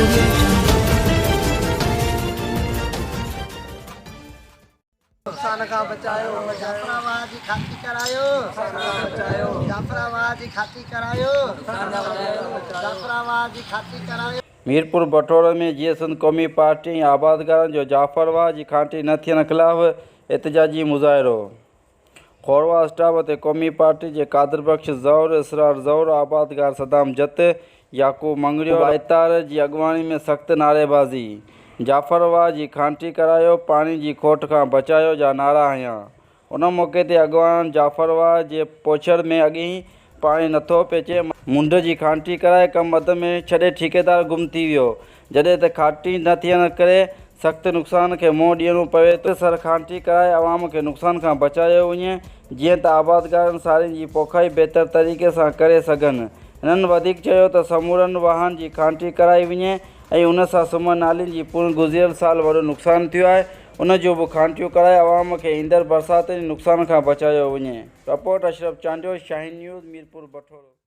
Audio Jungle. نقصان کان بچايو. جعفرآباد جي کاتي ڪرايو. نقصان کان بچايو. جعفرآباد جي کاتي ڪرايو. نقصان کان بچايو. جعفرآباد جي کاتي ڪرايو. ميرپور بٺورو ۾ جيئي سنڌ قومي پارٽي ۽ آبادگارن جو جعفر واهه جي کانٽي نه ٿيڻ خلاف احتجاجي مظاهرو. کورواهه اسٽاپ تي قومي پارٽي جي قادر بخش زئور، اسرار زئور، آبادگار صدام جت، يعقوب مڱريو، ٻائيتار جي اڳواڻي ۾ سخت نعريبازي، جعفر واهه جي کانٽي ڪرايو، پاڻي جي کوٽ کان بچايو جا نعرا هنيا. ان موقعي تي اڳواڻن جعفر واهه جي پوڇڙ ۾ اڳهين پاڻي نٿو پهچي، منڍ جي کانٽي ڪرائي ڪم اڌ ۾ ڇڏي ٺيڪيدار گم ٿي ويو، جڏهن ته کانٽي نه ٿيڻ ڪري سخت نقصان کي منهن ڏيڻو پوي ٿو، سر کانٽي ڪرائي عوام کي نقصان کان بچايو وڃي، جيئن ته آبادگارن سارين جي پوکائي بهتر طريقي سان ڪري سگهن. هنن وڌيڪ چيو ته سمورن واهن جي کانٽي ڪرائي وڃي ۽ ان سان سم نالين جي پڻ گذريل سال وڏو نقصان ٿيو آهي، ان جون به کانٽيون ڪرائي عوام کي ايندڙ برساتن جي نقصان کان بچايو وڃي. Report, Ashraf Chandio, Shaheen news, Mirpur Bathoro.